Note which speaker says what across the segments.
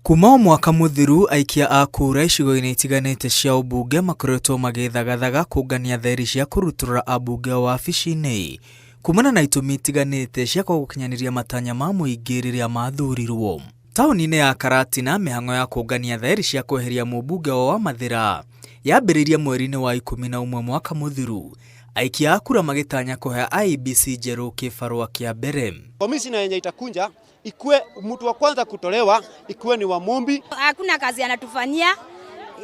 Speaker 1: Kuma o mwaka mũthiru, aikia a kura icigo-inĩ itiganĩte cia ũmbunge makoretwo magĩthagathaga kũngania theri cia kũrutũrũra ambunge ao wabici-inĩ kumana na itũmi itiganĩte cia kwaga gũkinyanĩria matanya ma mũingĩ rĩrĩa mathurirwo. Taũni-inĩ ya Karatina, mĩhang'o ya kũngania thaĩri cia kweheria mũmbunge wa Wamathĩra yambĩrĩirie mweri-inĩ wa 11 mwaka mũthiru, aikia a kura magĩtanya kũhe IEBC njerũ kĩbarũa kĩa mbere.
Speaker 2: Komishina yenye itakunja ikuwe mtu wa kwanza kutolewa ikuwe ni Wamumbi.
Speaker 3: Hakuna kazi anatufanyia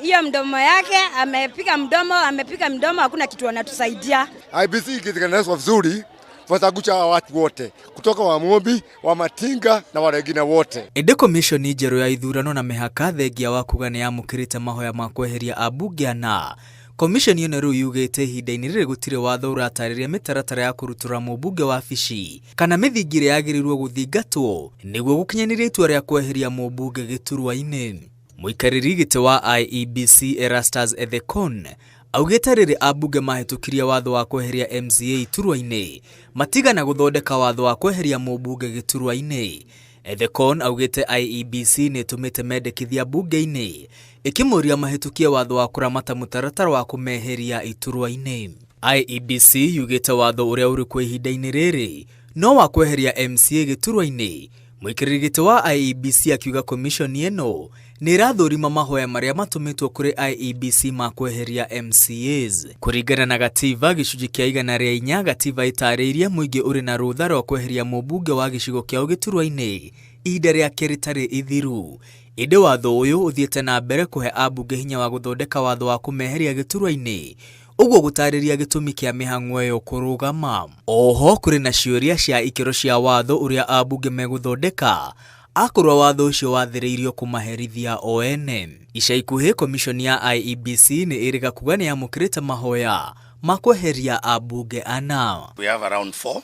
Speaker 3: hiyo mdomo yake, amepiga mdomo, amepiga mdomo, hakuna kitu anatusaidia.
Speaker 4: IEBC ikitengenezwa vizuri watagucha watu wote kutoka Wamumbi, Wamatinga na wale wengine wote.
Speaker 1: Ĩndĩ komishoni njerũ ya ithurano na mĩhaka thengia wa kuga nĩ yamũkĩrĩte mahoya ma kweheria ambunge ana, komishoni ĩno rĩu yugĩte ihinda-inĩ rĩrĩ gũtirĩ watho ũratarĩria mĩtaratara ya kũrutũrũra mũmbunge wabici kana mĩthingi ĩrĩa yagĩrĩirwo gũthingatwo nĩguo gũkinyanĩria itua rĩa kweheria mũmbunge gĩturwa-inĩ. Mũikarĩri gĩtĩ wa IEBC Erastus Ethekon augĩte rĩrĩ ambunge mahĩtũkirie watho wa kweheria MCA iturwa-inĩ matigana gũthondeka watho wa kweheria mũmbunge gĩturwa-inĩ. Ethekon augĩte IEBC nĩ ĩtũmĩte mendekithia mbunge-inĩ ĩkĩmoria mahĩtũkie watho wa kũramata mũtaratara wa kũmeheria iturwa-inĩ. IEBC yugĩte watho ũrĩa ũrĩ kuo ihinda-inĩ rĩrĩ no wa kweheria MCA gĩturwa-inĩ. Mũikarĩri gĩtĩ wa IEBC akiuga komishoni ĩno nĩ ĩrathũrima mahoya marĩa matũmĩtwo kũrĩ IEBC ma kweheria MCAs. Kũringana na gatiba gĩcunjĩ kĩa 104, gatiba ĩtarĩirie mũingĩ ũrĩ na rũtha rwa kweheria mũmbunge wa gĩcigo kĩao gĩturwa-inĩ ihinda rĩake rĩtarĩ ithiru. Ĩndĩ watho ũyũ ũthiĩte na mbere kũhe ambunge hinya wa gũthondeka watho wa kũmeheria gĩturwa-inĩ, ũguo gũtarĩria gĩtũmi kĩa mĩhang'o ĩyo kũrũgama. Oho kũrĩ na ciũria cia ikĩro cia watho ũrĩa ambunge megũthondeka akorwo watho ũcio wathĩrĩirio kũmaherithia o ene. Ica ikuhĩ komishoni ya IEBC nĩ ĩrĩga kuga nĩ yamũkĩrĩte mahoya ma kweheria ambunge ana.
Speaker 5: We have around 4,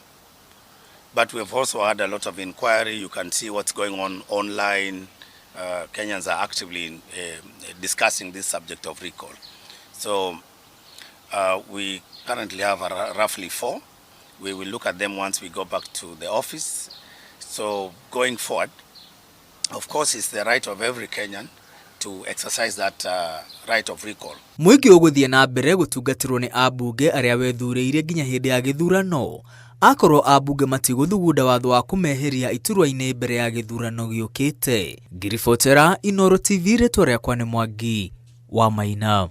Speaker 5: but we've also had a lot of inquiry. You can see what's going on online. Kenyans are actively discussing this subject of recall. So we currently have roughly 4. We will look at them once we go back to the office. So going forward, of course, it's the right of every Kenyan to exercise that right of recall.
Speaker 1: Mũingĩ ũgũthiĩ na mbere gũtungatĩrwo nĩ ambunge arĩa wethurĩire nginya hĩndĩ ya gĩthurano akorwo ambunge matigũthugunda watho wa kũmeheria iturwa-inĩ mbere ya gĩthurano gĩũkĩte. Ngiribotera Inooro TV, rĩtwa rĩakwa nĩ Mwangi wa Maina.